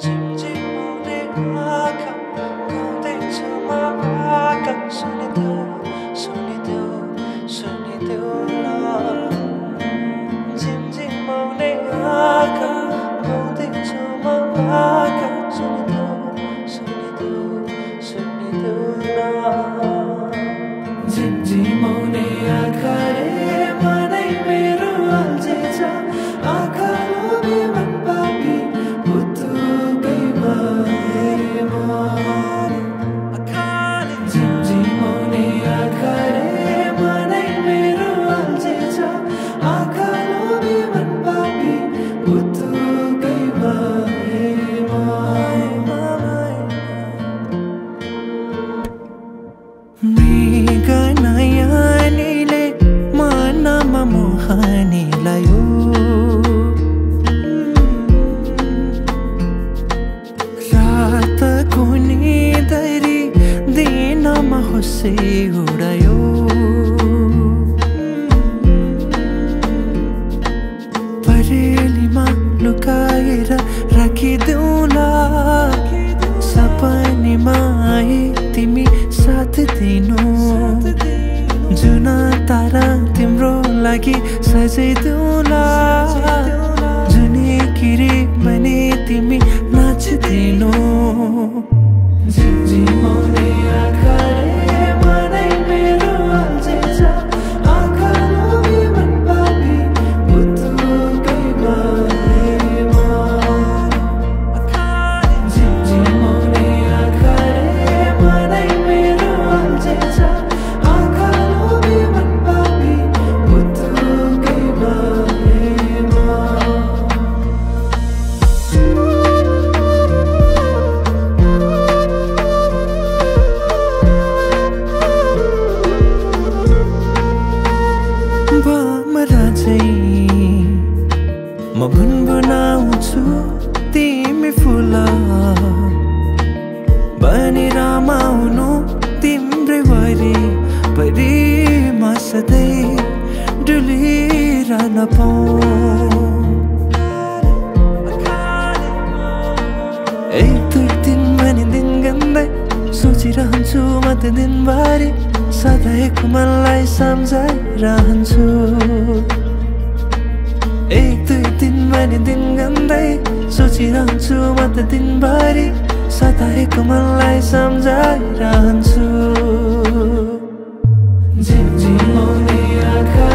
झिमझिमाउने आँखा गाउँदैछु म भाका सुनिदेऊ सुनिदेऊ सुनिदेऊ न झिमझिमाउने आँखा गाउँदैछु म भाका सुनिदेऊ सुनिदेऊ सुनिदेऊ न झिमझिमाउने आँखा रे मनै मेरो अल्झेछ आँखा लोभी मन पापी पुतुकै भएमा झिमझिमाउने आँखा रे मनै मेरो अल्झेछ आँखा लोभी मन पापी पुतुकै भएमा मृगनयनीले मनमा मोहनी लायो रातको निदरी दिनमा होसे उडायो परेलीमा लुकाएर राखिदेऊला सपनीमा आए तिमी साथ दिनु जुन तारा तिम्रो लागि सजाइदेऊला जुनी किरी बने तिमी नाचिदिनु झिमझिमाउने आँखा रे मनै मेरो अल्झेछ आँखा लोभी मन पापी पुतुकै भएमा झिमझिमाउने आँखा रे मनै मेरो अल्झेछ आँखा लोभी मन पापी पुतुकै भएमा भमरा चाहिँ म भुनभुनाउँछु तिमी फुल बनी रमाउनु तिम्रै वरिपरिमा सधैँ डुलिरहन पाऊँ एक दुई दिन भनी दिन गन्दै सोचिरहन्छु म त दिनभरि सधैँको मनलाई सम्झाइरहन्छु एक दुई दिन भनी दिन गन्दै सोचिरहन्छु म त दिनभरि सधैँको मनलाई सम्झाइरहन्छु झिमझिमाउने आँखा